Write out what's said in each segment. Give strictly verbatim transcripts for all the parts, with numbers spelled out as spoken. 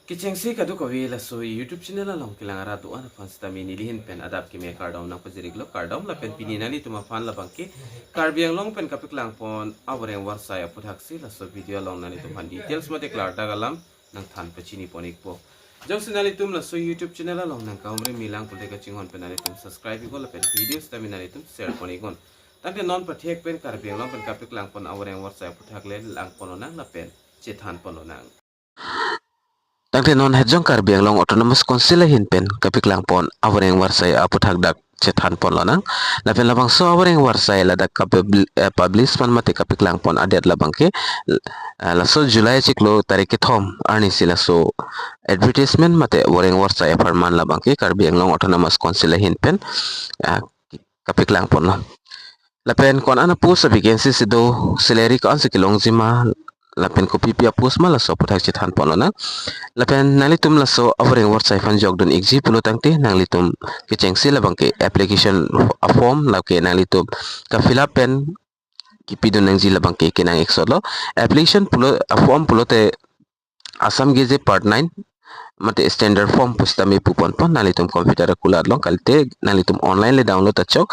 Kechengsi kadokave laso YouTube channel along kelang arat do-an aphan sitame neli ahin pen adap keme kardom nangpajir-iklo, kardom. Lapen pini nanglitum aphan labangke Karbi Anglong pen kapeklangpon avoreng avarsai aputhaksi laso video along nanglitum aphan details mate klardak alam nangthan pachini pon-ikpo. Jongsi nanglitum laso YouTube channel along nangkahumri milang pulote kachinghon pen nanglitum subscribe-iknon lapen video sitame nanglitum share pon-iknon. Tangte non pathek pen Karbi Anglong pen kapeklangpon avoreng avarsai aputhak le langpon lonang lapen chethan pon lonang. Tangte non hejong Karbi Anglong Autonomous Council ahin pen kapeklangpon avoreng avarsai aputhak dak chethan pon lonang. Lapen labangso avoreng avarsai ladak kapabli-, eh, publish pon mate kapeklangpon adet labangke, eh, laso July chiklo tarik kethom arnisi laso advertisement mate avoreng avarsai apharman labangke Karbi Anglong Autonomous Council ahin pen, eh, kapeklangponlo. Lapen ko-an a-post a-vacancy si do, salary ko-ansi kelongji ma, lapen kopipi a-post ma laso aputhak chethan pon lonang. Lapen nanglitum laso avoreng avarsai aphan jokdun-ikji pulo tangte nanglitum kechengsi labangke application a-form lake nanglitum ka-fill up pen kipidun nangji labangke kenang-ik solo. Application pulo, a-form pulote Assam Gazette Part nine mate standard form pusitame puponpo, nanglitum computer akulat along kalite nanglitum online le download ta chok.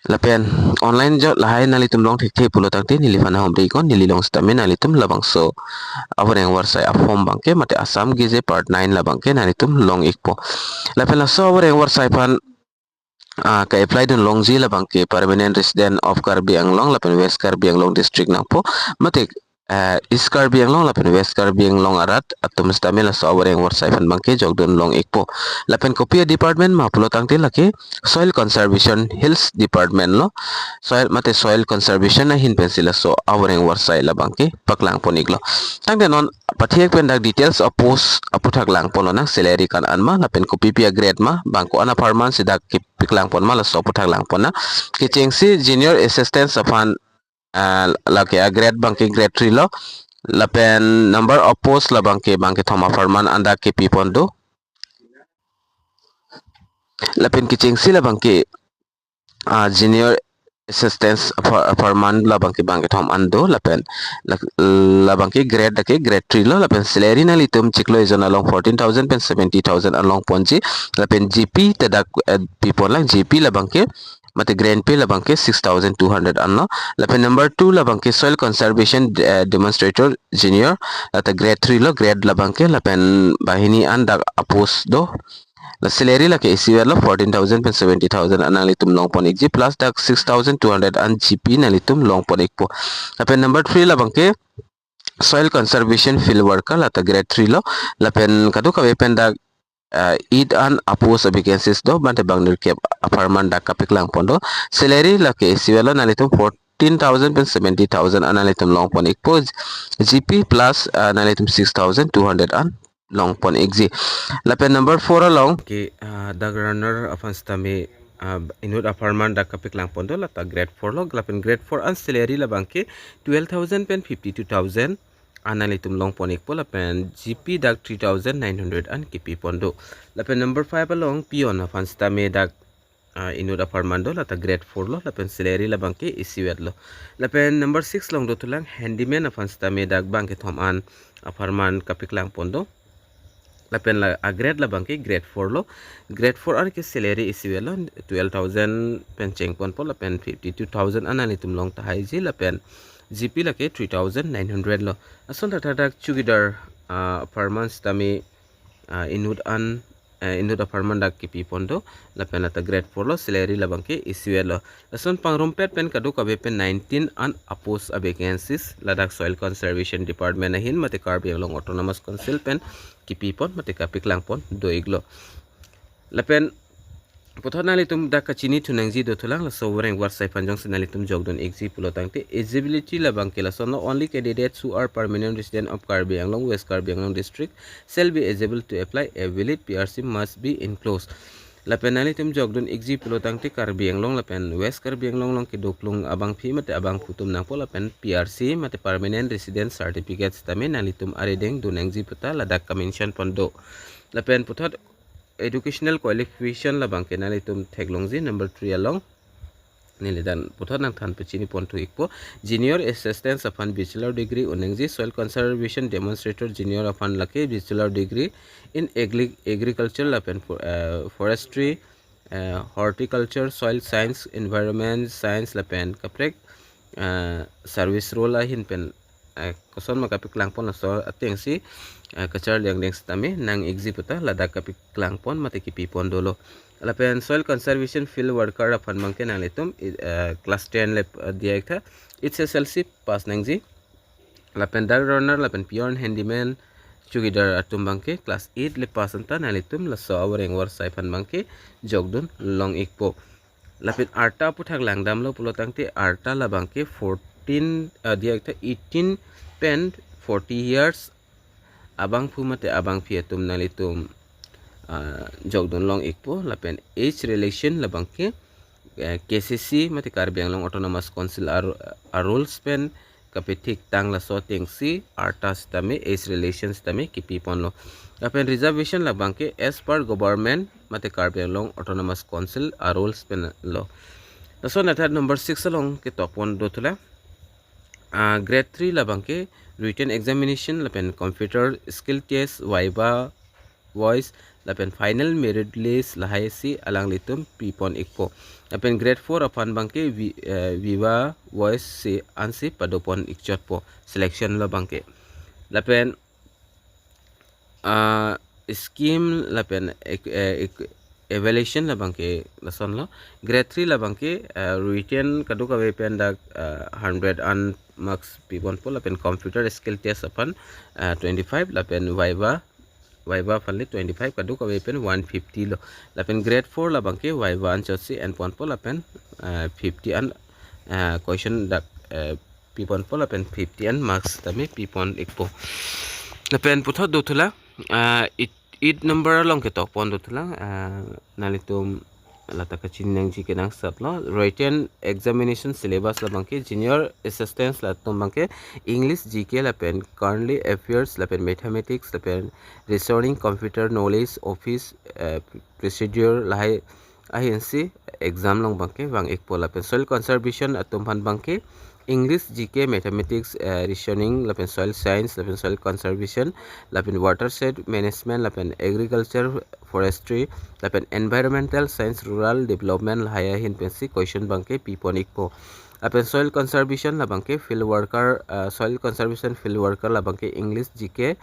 Lapen online jok lahai nanglitum long thekthe pulo tangte neliphan nahumri-iknon, neli along sitame nanglitum labangso avoreng avarsai a-form abangke mate Assam Gazette Part nine labangke nanglitum long-ikpo. Lapen laso avoreng avarsai aphan, ah, ka-apply dun longji labangke permanent resident of Karbi Anglong lapen West Karbi Anglong district nangpo, mate, eh, East Karbi Anglong lapen West Karbi Anglong arat atum sitame laso avoreng avarsai aphan abangke jokdun long-ikpo. Lapen kopi a-department ma pulo tangte lake Soil Conservation Hills Department lo, soil mate Soil Conservation ahin pensi laso avoreng avarsai labangke paklangpon-iklo. Tangte non pathek pen dak details a-post aputhak langpon lonang, salary ko-an ma lapen kopipi a-grade ma, bang ko-an apharman si dak kepeklangpon ma laso aputhak langpon nang. Kechengsi junior assistant aphan, ah, lake a-grade abangke grade three lo. Lapen number of post labangke bangkethom apharman an dak kepipon do. Lapen kechengsi labangke, ah, junior assistant apha-, apharman labangke bangkethom an do, lapen la-, labangke grade lake grade three lo, lapen salary nanglitum chiklo ejon along fourteen thousand pen seventy thousand an longponji, lapen G P ta dak, eh, pipon lang, G P labangke mate grade pay labangke six thousand two hundred anlo. Lapen number two labangke Soil Conservation, eh, Demonstrator Junior, lata grade three lo, grade labangke, lapen banghini an dak a-post do. La salary lake isivet lo, fourteen thousand pen seventy thousand an nanglitum longpon-ikji, plus dak six thousand two hundred an G P nanglitum longpon-ikpo. Lapen number three labangke Soil Conservation Field Worker, lata grade three lo, lapen kadokave pen dak, ah, eight an a-post a-vacancies do, bangte bang nirkep apharman dak kapeklangpon do. Salary lake isivet lo, nanglitum fourteen thousand pen seventy thousand an nanglitum longpon-ikpo, G P plus, ah, nanglitum six thousand two hundred an longpon-ikji. Lapen number four along ke, ah, dak runner aphan sitame, ah, inut apharman dak kapeklangpon do, lata grade four lo, lapen grade four an salary labangke twelve thousand pen fifty-two thousand an nanglitum longpon-ikpo, lapen G P dak three thousand nine hundred an kepipon do. Lapen number five along peon aphan sitame dak, ah, inut apharman do, lata grade four lo, lapen salary labangke isivet lo. Lapen number six along dothulang handyman aphan sitame dak bangkethom an apharman kapeklangpon do. Lapen la a-grade labangke grade four lo. Grade four an ke salary isivet lo, twelve thousand pen chengponpo, lapen fifty-two thousand an nanglitum long tahaiji, lapen G P lake three thousand nine hundred lo. Lason tata dak chowkidar, ah, apharman sitame, ah, inut an, eh, inut apharman dak kepipon do, lapen lata grade four lo, salary labangke isivet lo. Lason pangrumpet pen kadokave pen nineteen an a-post a-vacancies ladak Soil Conservation Department ahin mate Karbi Anglong Autonomous Council pen kepipon mate kapeklangpon do-iklo. Lapen puthot nanglitum dak kachinithu nangji dothulang, laso avoreng avarsai aphan jongsi nanglitum jokdun-ikji pulo tangte eligibility labangke lason lo, only candidates who are permanent resident of Karbi Anglong, West Karbi Anglong district shall be eligible to apply. A valid P R C must be enclosed. Lapen nanglitum jokdun-ikji pulo tangte Karbi Anglong lapen West Karbi Anglong along kedoklong abangpi mate abangphu atum nangpo, lapen P R C mate permanent resident certificate sitame nanglitum arideng dun nangji puta ladak ka-mention pon do. Lapen puthot educational qualification labangke nanglitum theklongji number three along. Neli dan puthot nangthan pachini pon thu ikpo. Junior assistant aphan bachelor degree un nangji, soil conservation demonstrator junior aphan lake bachelor degree in agri- agriculture lapen for- uh, forestry, uh, horticulture, soil science, environment science lapen kaprek uh, service role ahin pen uh, koson ma kapeklang pon, laso atengsi uh, kacharli angdeng sitame nang-ikji puta ladak kapeklang pon mate kipi pon dolo. Lapen soil conservation field worker aphan abangke nanglitum uh, class ten le uh, diya iktha, H S L C pass nangji. Lapen dug runner lapen peon, handyman, chowkidar atum abangke class eight le pass anta nanglitum laso awareng warsai aphan abangke jokdun long ikpo. Lapen arta aputhak langdamlo pulo tangte arta labangke fourteen uh, diya iktha eighteen pen forty years abangphu mate abangphi atum nanglitum uh, jokdun long ikpo. Lapen age relation labangke uh, K C C mate Karbi Anglong Autonomous Council ar- uh, rules pen kapethik tang, laso atengsi arta sitame age relation sitame kipi ponlo. Lapen reservation labangke as per government mate Karbi Anglong Autonomous Council rules pen lo. Laso nathat number six along ketok pon do thulang. Uh, grade three labangke written examination lapen computer skill test, viva voice lapen final merit list lahai si alanglitum pi pon ikpo. Lapen grade four aphan abangke vi- uh, viva voice si ansi pado pon ikchotpo, selection lo abangke. Lapen uh, scheme lapen ek- uh, ek- evaluation labangke lasonlo. Grade three labangke uh, written kadokave pen dak uh, hundred an marks pi ponpo, lapen computer skill test aphan uh, twenty-five lapen viva viva aphanle twenty-five, kadokave pen one fifty lo. Lapen grade four labangke viva anchotsi en ponpo lapen uh, fifty an uh, question dak uh, pi ponpo lapen fifty an marks tame pi pon ikpo. Lapen puthot do thulang uh, eight, eight number along ketok pon do thulang uh, nanglitum lata kachini nangji kenangsot lo. Written examination syllabus labangke junior assistants latum abangke English, G K lapen currently affairs lapen mathematics lapen reasoning, computer knowledge, office uh, procedure lahai ahinsi exam along abangke vang ikpo. Lapen soil conservation atum aphan abangke English, G K, mathematics, uh, reasoning lapen soil science lapen soil conservation lapen watershed management lapen agriculture, forestry lapen environmental science, rural development lahai ahin pensi question abangke pi pon ikpo. Lapen soil conservation labangke field worker uh, soil conservation field worker labangke English, G K,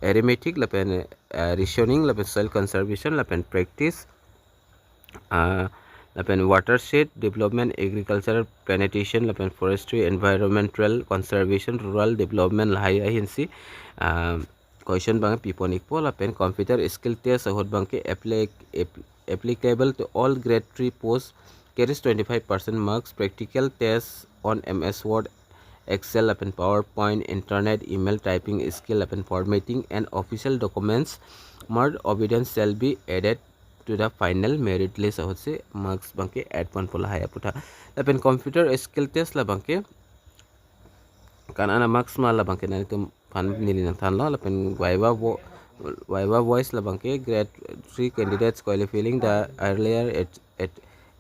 arithmetic lapen uh, reasoning lapen soil conservation lapen practice uh, lapen watershed development, agriculture, plantation lapen forestry, environmental conservation, rural development lahai ahinsi uh, question abang pi pon ikpo. Lapen computer skill test ahut abangke applic- app- applicable to all grade three posts, carries twenty-five percent marks. Practical test on M S Word, Excel lapen PowerPoint, internet, email typing skill lapen formatting and official documents marked evidence shall be added to the final merit list ahutsi marks abangke add ponpo lahai aputhak. Lapen computer skill test labangke kan ana marks ma labangke nanglitum aphan neli nangthanlo. Lapen viva vo- viva voice labangke grade three candidates qualifying the earlier at, at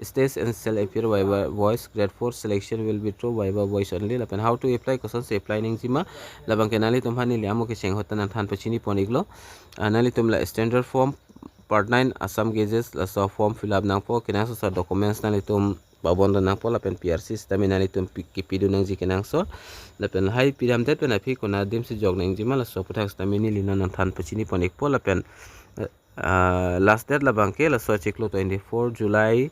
stage and shall appear viva voice. Grade four selection will be through viva voice only. Lapen how to apply, kosonsi apply nangjima labangke nanglitum aphan neli amo kecheng ahut ta nangthan pachini pon iklo. Uh, nanglitum la standard form part nine Assam Gazette laso form fill up nangpo, kenangsot documents nanglitum pabon do nangpo lapen P R C sitame nanglitum pi- kipidun nangji kenangsot. Lapen lahai pidamdet pen aphi konat adimsi jok nangjima laso aputhak sitame neli non nangthan pachini pon ikpo. Lapen uh, last date labangke laso achiklo twenty-four July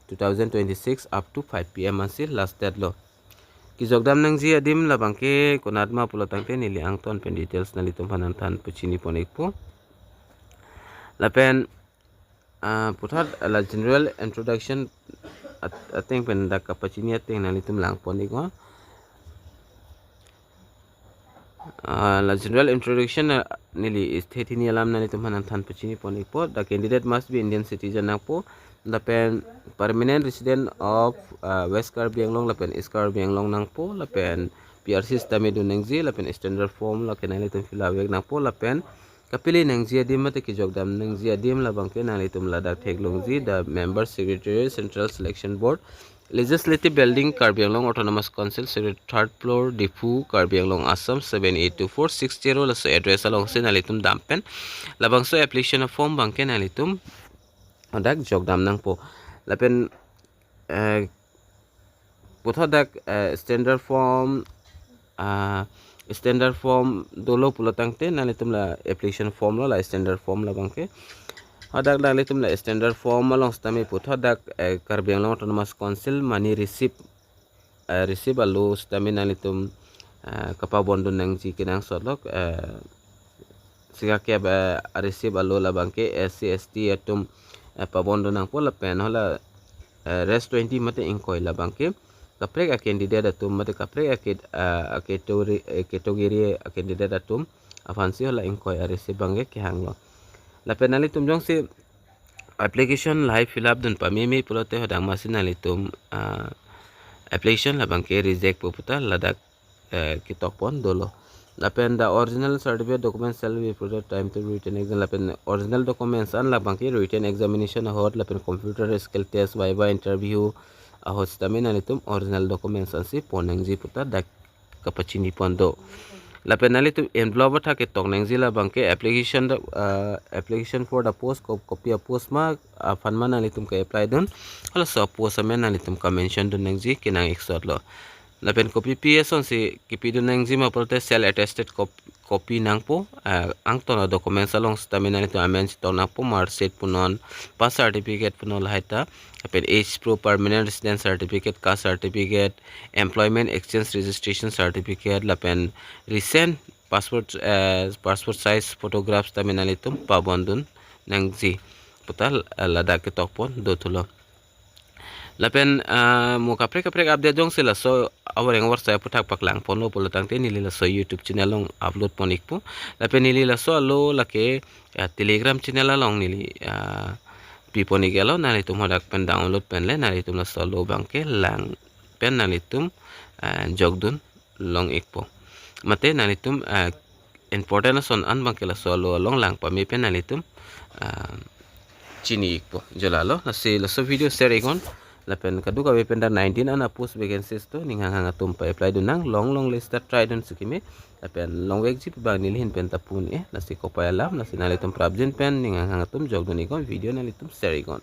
two thousand twenty-six up to five P M ansi last date lo. Kijokdam nangji adim labangke konat ma pulo tangte neli angton pen details nanglitum aphan nangthan pachini pon ikpo. Lapen uh, puthot la general introduction at- ateng pen dak kapachini ateng nanglitum lang pon iknon. Uh, la general introduction uh, neli isthe hini alam nanglitum aphan nangthan pachini pon ikpo. The candidate must be Indian citizen nangpo. Lapen permanent resident of uh, West Karbi Anglong lapen East Karbi Anglong nangpo. Lapen P R C sitame dun nangji, lapen standard form lake nanglitum fill up vek nangpo. Lapen kapili nangji adim mate kijokdam nangji adim labangke nanglitum ladak theklongji, the member secretary, Central Selection Board, Legislative Building, Karbi Anglong Autonomous Council, Secretariat, third floor, Diphu, Karbi Anglong, Assam seven eight two four six zero, laso address alongsi nanglitum dam pen labangso application form abangke nanglitum hadak jokdam nangpo. Lapen eh, puthot dak eh, standard form, ah, standard form dolo pulo tangte nanglitum la application form lo, la standard form labangke. Hadak nanglitum la standard form along sitame puthot dak eh, Karbi Anglong Autonomous Council money receipt, eh, receipt alo sitame nanglitum eh, kapabondun nangji kenangsot lo, eh, sika kep eh, receipt alo labangke S C S T atum eh, pabondun nangpo lapen hala eh, res twenty mate ingkoi labangke kaprek a candidate atum mate kaprek a ket-, ah, a category, eh, category a candidate atum aphansi hala ingkoi a receipt abangke kehanglo. Lapen nanglitum jongsi application lahai fill up dun pameme pulote hadak masi nanglitum ah, application labangke reject po puta ladak eh, ketokpon dolo. Lapen the original certificate documents shall be provided time to written exam. Lapen original documents an labangke written examination ahut lapen computer skill test, viva interview ahut sitame nanglitum original documents ansi pon nangji puta dak kapachini pon do. Lapen nanglitum envelope athak ketok nangji labangke application the, uh, application for the post, ko-, kopi a post ma aphan ma nanglitum ke-apply dun. Halaso post amen nanglitum ka-mention dun nangji kenang iksot lo. Lapen kopi pi asonsi kepidun nangji ma pulote self attested cop-, copy nangpo, ah, angton a documents along sitame nanglitum amen chetok nangpo, mark sheet punon, pass certificate punon lahai ta, lapen age proof, permanent resident certificate, caste certificate, employment exchange registration certificate, lapen recent passport, eh, passport size photographs tame nanglitum pabondun nangji puta, eh, ladak ketokpon dothulo. Lapen ah, mo kaprek kaprek update jongsi laso awareng awarsai aphuthak paklangponlo pulo tangte neli laso YouTube channel along upload pon ikpo. Lapen neli laso alo lake ah, Telegram channel along neli ah, pipon iklo, nanglitum hadak pen download pen le nanglitum laso alo abangke lang pen nanglitum ah, jokdun long ikpo. Mate nanglitum ah, important ason an abangke laso alo along lang pame pen nanglitum ah, chini ikpo. Jo lalo, lasi laso video share iknon. Lapen kadokave pen dak nineteen an a post vacancies do, ning hanghang atum pa-apply dun nang, long long list ta try dun sikime. Lapen longvekji pu abang neli ahin pen ta pu un-e, lasi kopai alam, lasi nanglitum prapjin pen ning hanghang atum jokdun iknon, video nanglitum share iknon.